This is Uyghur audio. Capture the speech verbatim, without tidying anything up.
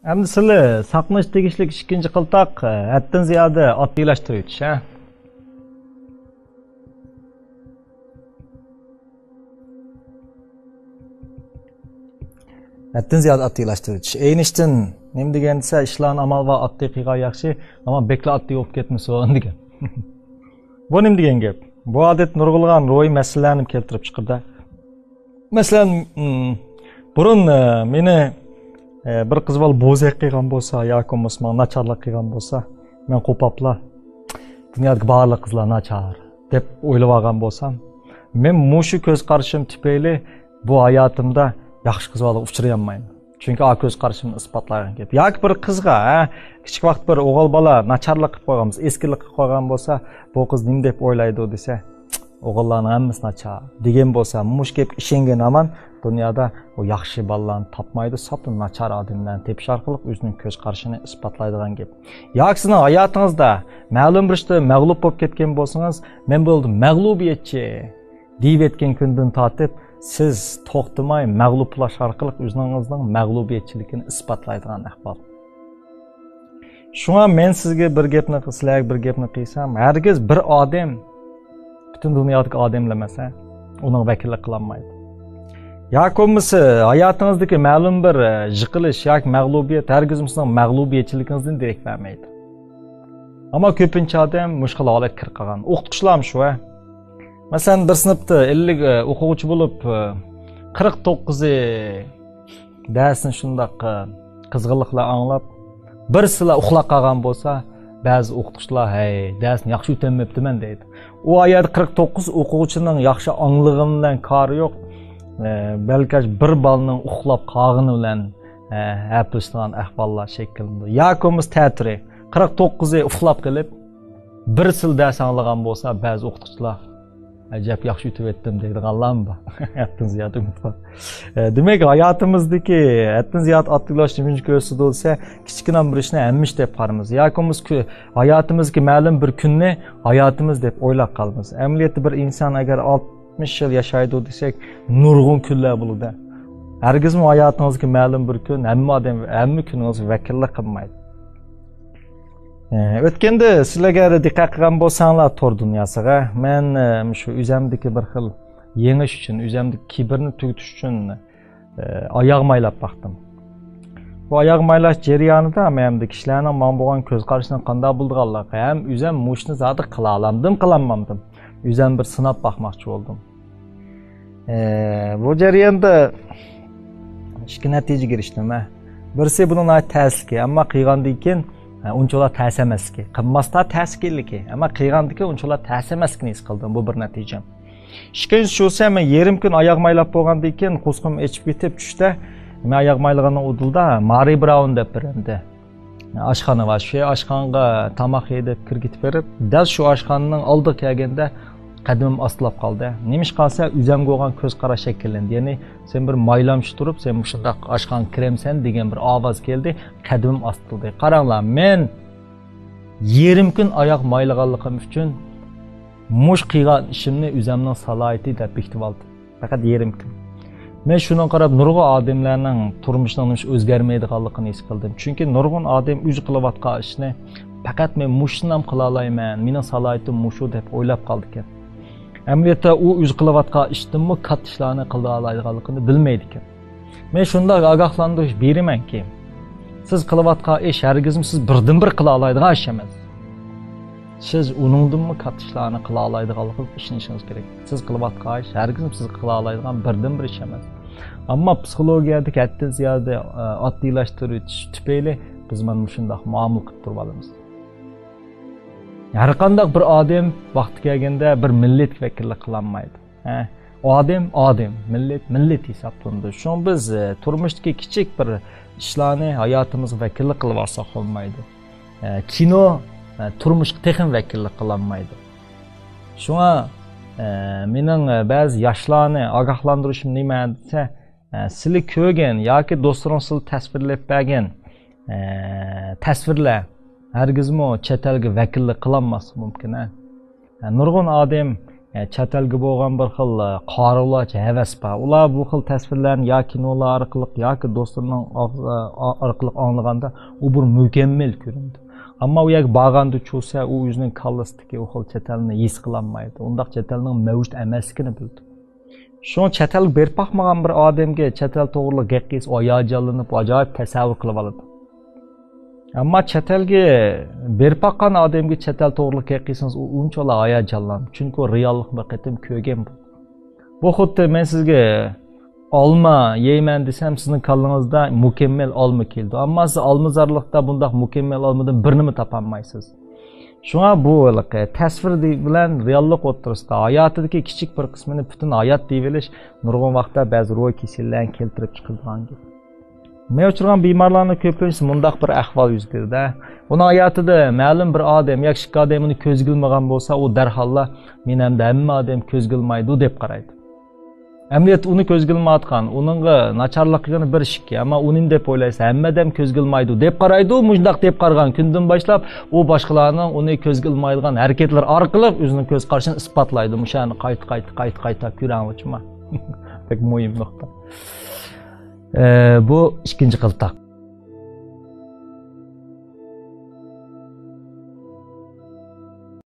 ئەمدى سىلى ساقلىنىش تېگىشلىك ئىككىنچى قىلتاق، ھەددىن زىيادە ئاددىيلاشتۇرۇۋېتىش، ھە؟ ھەددىن زىيادە ئاددىيلاشتۇرۇۋېتىش. ئەينىشتىن نېمە دېگەن دېسە، ئىشلارنى ئامال بار ئاددىي قىلغان ياخشى، ئەمما بەكلا ئاددىي بولۇپ كەتمىسۇن دېگەن. بۇ نېمە دېگەن گەپ؟ بۇ ئادەت نۇرغۇنلىغان روھىي مەسىلىلەرنى كەلتۈرۈپ چىقىرىدۇ. مەسىلەن، ئىم، بۇرۇن، ئە، مېنى، ئە، بىر قىز بالا بوزەك قىلغان بولسا ياكى بولمىسا ماڭا ناچارلىق قىلغان بولسا، مەن قوپاپلا، دۇنيادىكى بارلىق قىزلار ناچار دەپ ئويلاپ ئالغان بولسام، مەن مۇشۇ كۆز قارىشىم تۈپەيلى بۇ ھاياتىمدا ياخشى قىز بالىغا ئۇچرىيالمايمەن. چۈنكى ئا كۆز قارىشىمنى ئىسپاتلايدىغان گەپ. ياكى بىر قىزغا، ھە، كىچىك ۋاقىت بىر ئوغۇل بالا ناچارلىق قىلىپ قويغان بولسا، ئەسكىلىك قىلىپ قويغان بولسا، بۇ قىز نېمە دەپ ئويلايدۇ دېسە، ئوغۇللارنىڭ ھەممىسى ناچار دېگەن بولسا، مۇشۇ گەپكە ئىشەنگەن ھامان دۇنيادا ئۇ ياخشى بالىلارنى تاپمايدۇ، ساپلا ناچار ئادەملەرنى تېپىش ئارقىلىق ئۆزىنىڭ كۆز قارىشىنى ئىسپاتلايدىغان گەپ. ياكى سىزنىڭ ھاياتىڭىزدا مەلۇم بىر ئىشتا مەغلۇپ بولۇپ كەتكەن بولسىڭىز، مەن بولدۇم مەغلۇبىيەتچى دېيىۋەتكەن كۈندىن تارتىپ سىز توختىماي مەغلۇپ بولۇش ئارقىلىق ئۆزىڭىزنىڭ مەغلۇبىيەتچىلىكىنى ئىسپاتلايدىغان ئەھۋال. شۇڭا مەن سىزگە بىر گەپنى، سىلەرگە بىر گەپنى قىلسام، ھەرگىز بىر ئادەم، پۈتۈن دۇنيادىكى ئادەملەر ئەمەس، ھە، ئۇنىڭ ۋەكىللىك قىلالمايدۇ. ياكى بولمىسا ھاياتىڭىزدىكى مەلۇم بىر، ئە، يىقىلىش ياكى مەغلۇبىيەت ھەرگىز سىزنىڭ مەغلۇبىيەتچىلىكىڭىزدىن دېرەك بەرمەيدۇ. ئەمما كۆپىنچە ئادەم مۇشۇ خىل ھالەتكە كىرىپ قالغان. ئوقۇتقۇچىلارمۇ شۇ، ھە. مەسىلەن، بىر سىنىپتا ئەللىك، ئە، ئوقۇغۇچى بولۇپ، ئە، قىرىق توققۇزى دەرسنى شۇنداق، ئە، قىزغىنلىق بىلەن ئاڭلاپ، بىرسىلا ئۇخلاپ قالغان بولسا، بەزى ئوقۇتقۇچىلار، ھەي، دەرسنى ياخشى ئۆتەلمەپتىمەن دەيدۇ. ئۇ يەردە قىرىق توققۇز ئوقۇغۇچىنىڭ ياخشى ئاڭلىغىنى بىلەن كارى يوق. ئە، بەلكى بىر بالىنىڭ ئۇخلاپ قالغىنى بىلەن، ئە، ھەپىلىشىدىغان ئەھۋاللار شەكىللىنىدۇ. ياكى بولمىسا تەتۈرى، قىرىق توققۇزى ئۇخلاپ قېلىپ، بىرسىلا دەرس ئاڭلىغان بولسا، بەزى ئوقۇتقۇچىلار، ئەجەب ياخشى ئۆتۈۋەتتىم دەيدىغانلارمۇ بار. ھەددىن زىيادە ئۈمىد بار. ئە، دېمەك، ھاياتىمىزدىكى ھەددىن زىيادە ئاددىيلاشنى نېمە كۆرسىتىدۇ دېسە، كىچىككىنە بىر ئىشنى ھەممە ئىش دەپ قارىمىز. ياكى بولمىسا كۆ-، ھاياتىمىزدىكى مەلۇم بىر كۈننى ھاياتىمىز دەپ ئويلاپ قالىمىز. ئەمەلىيەتتە بىر ئىنسان ئەگەر ئالتمىش يىل ياشايدۇ دېسەك، نۇرغۇن كۈنلەر بولىدۇ. ھەرگىزمۇ ھاياتىڭىزدىكى مەلۇم بىر كۈن ھەممە ئادەم، ھەممە كۈنىڭىزگە ۋەكىللىك قىلمايدۇ. ئە، ئۆتكەندە سىلەر ئەگەر دىققەت قىلغان بولساڭلار تور دۇنياسىغا، مەن، ئە، شۇ ئۆزەمدىكى بىر خىل يېڭىش ئۈچۈن، ئۆزەمدىكى كىبىرنى تۈگىتىش ئۈچۈن، ئە، ئاياغ مايلاپ باقتىم. بۇ ئاياغ مايلاش جەريانىدا مەندە كىشىلەرنىڭ ماڭا بولغان كۆز قارىشىنىڭ قانداق بولىدىغانلىقى ھەم ئۆزەم مۇشۇنى زادى قىلالامدىم، قىلالمامدىم، ئۆزەم بىر سىناپ باقماقچى بولدۇم. ئە، بۇ جەرياندا ئىككى نەتىجىگە ئېرىشتىم، ھە. بىرسى، بۇنىڭ ناھايىتى تەسلىكى، ئەمما قىلغاندىن كېيىن، ھە، ئۇنچىلا تەس ئەمەسلىكى. قىلماستا تەسكىنلىكى، ئەمما قىلغاندىن كېيىن ئۇنچىلا تەس ئەمەسلىكىنى ھېس قىلدىم. بۇ بىر نەتىجەم. ئىككىنچىسى شۇسى، مەن يېرىم كۈن ئاياغ مايلاپ بولغاندىن كېيىن قورسىقىم ئېچىپ كېتىپ، چۈشتە مەن ئاياغ مايلىغاننىڭ ئۇدۇلىدا مارى براۋن دەپ بىر ئەمدى ئاشخانا بار. شۇ ئاشخانىغا تاماق يەي دەپ كىرگۈزۈپ بېرىپ، دەل شۇ ئاشخانىنىڭ ئالدىغا كەلگەندە قەدىمىم ئاستىلاپ قالدى. نېمىشقا دېسە، ئۆزەمگە بولغان كۆز قاراش شەكىللەندى. يەنى، سەن بىر مايلامچى تۇرۇپ، سەن مۇشۇنداق ئاشخانىغا كىرەمسەن دېگەن بىر ئاۋاز كەلدى. قەدىمىم ئاستىلدى. قاراڭلار، مەن يېرىم كۈن ئاياغ مايلىغانلىقىم ئۈچۈن مۇشۇ قىلغان ئىشىمنى ئۆزەمنىڭ سالاھىيىتى دەپ بېكىتىۋالدىم. پەقەت يېرىم كۈن. مەن شۇنىڭغا قاراپ نۇرغۇن ئادەملەرنىڭ تۇرمۇشىنىڭ نېمىشقا ئۆزگەرمەيدىغانلىقىنى ھېس قىلدىم. چۈنكى نۇرغۇن ئادەم ئۆزى قىلىۋاتقان ئىشنى پەقەت مەن مۇشۇنىلا قىلالايمەن، مېنىڭ سالاھىيىتىم مۇشۇ دەپ ئويلاپ قالىدىكەن. ئەمەلىيەتتە ئۇ ئۆزى قىلىۋاتقان ئىشتىنمۇ كاتتا ئىشلارنى قىلالايدىغانلىقىنى بىلمەيدىكەن. مەن شۇنداق ئاگاھلاندۇرۇش بېرىمەنكى، سىز قىلىۋاتقان ئىش ھەرگىزمۇ سىز بىردىنبىر قىلالايدىغان ئىش ئەمەس. سىز ئۇنىڭدىنمۇ كاتتا ئىشلارنى قىلالايدىغانلىقىغا ئىشىنىشىڭىز كېرەك. سىز قىلىۋاتقان ئىش ھەرگىزمۇ سىز قىلالايدىغان بىردىنبىر ئىش ئەمەس. ئەمما پسىخولوگىيەدىكى ھەددىن زىيادە، ئە، ئاددىيلاشتۇرۇۋېتىش تۈپەيلى بىز مانا مۇشۇنداق مۇئامىلە قىلىپ تۇرۇۋالىمىز. ھەرقانداق بىر ئادەم ۋاقتى كەلگەندە بىر مىللەتكە ۋەكىللىك قىلالمايدۇ. ھە، ئادەم، ئادەم، مىللەت، مىللەت ھېسابلىنىدۇ. شۇڭا بىز، ئە، تۇرمۇشتىكى كىچىك بىر ئىشلارنى ھاياتىمىزغا ۋەكىللىك قىلىۋالساق بولمايدۇ. ئە، كىنو، ئە، تۇرمۇشقا تېخىمۇ ۋەكىللىك قىلالمايدۇ. شۇڭا، ئە، مېنىڭ، ئە، بەزى ياشلارنى ئاگاھلاندۇرۇشۇم نېمە دېسە، ئە، سىلى كۆرگەن ياكى دوستلىرىڭ سىلى تەسۋىرلەپ بەرگەن، ئە، تەسۋىرلەر ھەرگىزمۇ چەت ئەلگە ۋەكىللىك قىلالماسلىقى مۇمكىن، ھە. ئە، نۇرغۇن ئادەم ئە، چەت ئەلگە بولغان بىر خىل، ئە، قارىغۇلارچە ھەۋەس بار. ئۇلار بۇ خىل تەسۋىرلەرنى يا كىنولار ئارقىلىق، ياكى دوستلىرىنىڭ ئا-، ئا-، ئارقىلىق ئاڭلىغاندا، ئۇ بىر مۇكەممەل كۆرۈنىدۇ. ئەمما ئۇ يەرگە بارغاندا چۈشسە، ئۇ ئۆزىنىڭ كاللىسىدىكى ئۇ خىل چەت ئەلنى ھېس قىلالمايدۇ. ئۇنداق چەت ئەلنىڭ مەۋجۇت ئەمەسلىكىنى بىلىدۇ. شۇڭا چەت ئەلگە بېرىپ باقمىغان بىر ئادەمگە چەت ئەل توغرىلىق گەپ قىلسا، ئۇ ھاياجانلىنىپ، ئاجايىپ تەسەۋۋۇر قىلىۋالىدۇ. ئەمما چەت ئەلگە بېرىپ باققان ئادەمگە چەت ئەل توغرىلىق گەپ قىلسىڭىز، ئۇ ئۇنچىۋالا ھاياجانلانمايدۇ. چۈنكى ئۇ رېئاللىقنى بىر قېتىم كۆرگەن بولىدۇ. بۇ خۇددى مەن سىزگە ئالما يەيمەن دېسەم، سىزنىڭ كاللىڭىزدا مۇكەممەل ئالما كېلىدۇ. ئەمما سىز ئالمىزارلىقتا بۇنداق مۇكەممەل ئالمىدىن بىرنىمۇ تاپالمايسىز. شۇڭا بۇ ھېلىقى تەسۋىر دېي-، بىلەن رېئاللىق ئوتتۇرىسىدا ھاياتىدىكى كىچىك بىر قىسمىنى پۈتۈن ھايات دېيىۋېلىش نۇرغۇن ۋاقىتتا بەزى روھ كېسەللەرنى كەلتۈرۈپ چىقىرىدىغان گەپ. مەن ئۇچرىغان بىمارلارنىڭ كۆپىنچىسى مۇنداق بىر ئەھۋال يۈز بېرىدۇ. ئۇنىڭ ھاياتىدا مەلۇم بىر ئادەم ياكى ئىككى ئادەم ئۇنى كۆزگە ئىلمىغان بولسا، ئۇ دەرھاللا، «مېنى ئەمدى ھەممە ئادەم كۆزگە ئىلمايدۇ» دەپ قارايدۇ. ئەمەلىيەتتە ئۇنى كۆزگە ئىلمايۋاتقان، ئۇنىڭغا ناچارلىق قىلغىنى بىر ئىككى، ئەمما ئۇنى دەپ ئويلايسەن، ھەممە ئادەم كۆزگە ئىلمايدۇ دەپ قارايدۇ. مۇشۇنداق دەپ قارىغان كۈندىن باشلاپ، ئۇ باشقىلارنىڭ ئۇنى كۆزگە ئىلمايدىغان ھەرىكەتلىرى ئارقىلىق ئۆزىنىڭ كۆز قارىشىنى ئىسپاتلايدۇ. مۇشۇنى قايتا، قايتا، قايتا، قايتا كۆرۈڭلارچۇ. بەك مۇھىم نۇقتا. ئە، بۇ ئىككىنچى قىلتاق.